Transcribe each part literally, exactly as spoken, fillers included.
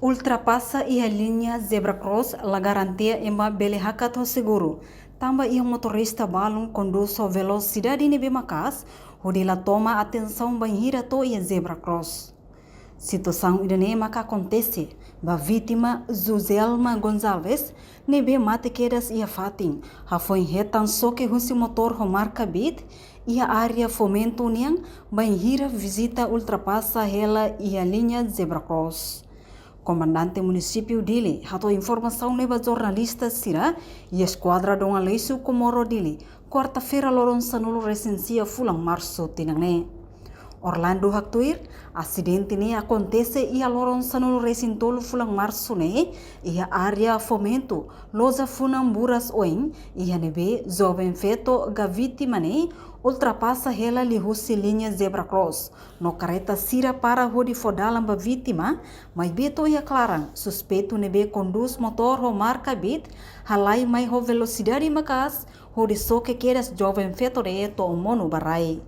Ultrapasa iha liña zebra cross la garantia ema bele hakat ho seguru, tanba iha motorista balun kondús ho velosidade ne'ebé maka'as, hodi la toma atensaun bainhira to'o iha zebra cross. Situasaun ida-ne'e maka akontese ba vítima Joselma Gonçalves, ne'ebé mate kedas iha fatin, hafoin hetan xoke husi motór ho marka Beat, iha área Fomento nian, bainhira vizita ultrapasa hela iha liña zebra cross. Komandante Munisípiu Dili hato'o informasaun ne'e ba jornalista sira iha Eskuadra Dom Aleixo, Comoro, Dili, kuarta-feira loron sanulu-resin-sia fulan Marsu tinan ne'e. Orlando haktuir, asidente ne'e akontese iha loron sanulu-resin-tolu fulan Marsu ne'e, iha área Fomento, loja Funan Buras oin, iha ne'ebé joven feto ka vítima ne'e ultrapasa hela liuhusi liña zebra cross, no karreta sira para hodi fó dalan ba vítima, maibé to'o iha klaran, suspeitu ne'ebé kondús motór ho marka Beat, halai mai ho velosidade maka'as, hodi xoke kedas joven feto ne'e to'o monu ba rai.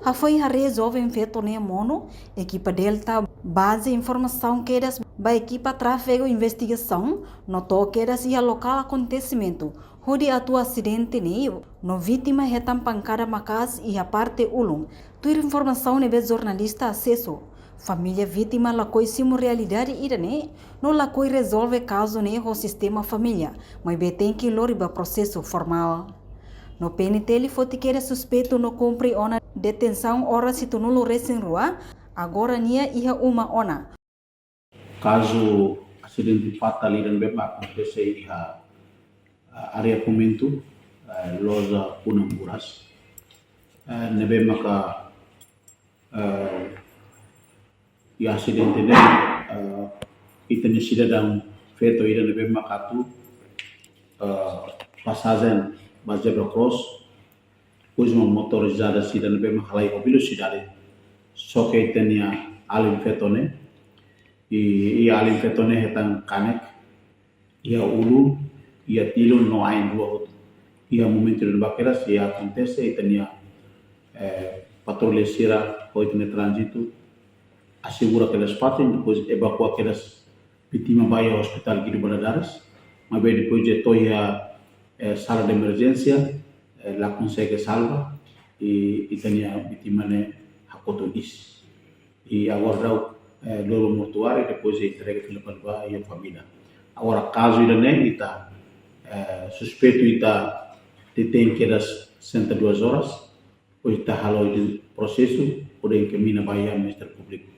Hafoin haree joven feto ne'e monu, ekipa Delta baze informasaun kedas ba ekipa tráfegu investigasaun, no to'o kedas iha lokál akontesimentu, hodi atua asidente ne'e, no vítima hetan pankada maka'as iha parte ulun. Tuir informasaun ne'ebé jornalista asesu, família vítima lakohi simu realidade ida-ne'e, no lakohi rezolve kazu ne'e ho sistema família, maibé tenke lori ba prosesu formál. No P N T L foti kedas suspeitu no kumpre ona detensaun oras hitunulu-resin-rua, agora nia iha uma ona. Kazu asidente fatál ida ne'ebé maka akontese iha, ah, área Fomento, ah, loja Funan Buras. Ah, ne'ebé maka, ah, iha asidente ne'e, ah, ita-nia sidadaun feto ida ne'ebé maka atu, ah, pasajen ba zebra cross, depois mak motorizada sira ne'ebé maka halai ho velosidade, xoke ita-nia alin feto ne'e, i, i alin feto ne'e hetan kanek iha ulun, iha tilun no ain rua hotu. Iha momentu ne'ebá kedas, iha akontese, ita-nia, eh, patrulla sira, ho ita-nia tránzitu, asegura kedas fatin, depois evakua kedas vítima ba iha Hospital Guido Valadares, maibé depois de to'o iha, eh, sala de emerjénsia, eh, la konsege salva, i ita-nia vítima ne'e hakotu iis. I agora daudaun, eh, lori ba mortuáriu, depois entrega fila fali ba iha família. Agora kazu ida-ne'e ita, eh, suspeitu ita detein kedas sessenta e duas horas, depois ita halo prosesu, hodi enkamiña ba iha Ministériu Públiku,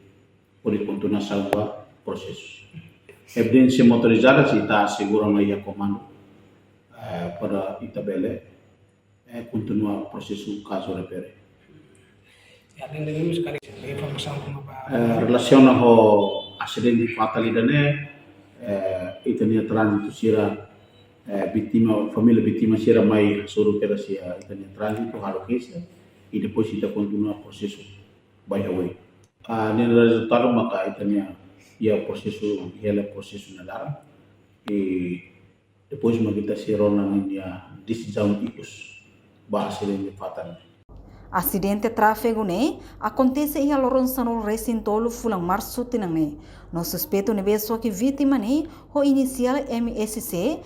hodi kontinuasaun ba prosesu. Evidénsia motorizada sei ita asegura mai iha komandu, eh, para ita bele, eh, kontinua prosesu kazu refere. Ya, além de isso, kali informasaun kona-ba, eh, relasiona ho asidente fatál ida-ne'e, eh, ita-nia tránzitu sira, eh, vítima, família vítima sira mai hasoru kedas iha ita-nia tránzitu, halo keixa, i depois ita kontinua prosesu ba iha oin. Ah, nia rezultadu maka ita-nia iha prosesu, iha prosesu nia laran, i depois mak ita sei rona ninia desizaun ikus ba asidente fatál. Asidente tráfegu ne'e akontese iha loron sanulu-resin-tolu fulan Marsu tinan ne'e. No suspeitu ne'ebé xoke vítima ne'e ho inisiál M S C,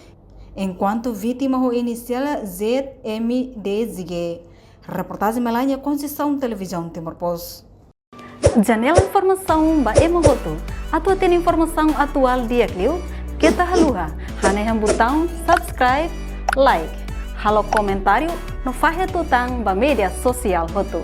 enkuantu vítima ho inisiál Z M D Z G. Reportajen Melania Conceição, Televizaun Timor Post. Janela informasaun ba ema hotu. Atu hatene informasaun atuál di'ak liu, keta haluha hanehan butaun subscribe, like, halo komentáriu, no fahe tutan ba média sosiál hotu.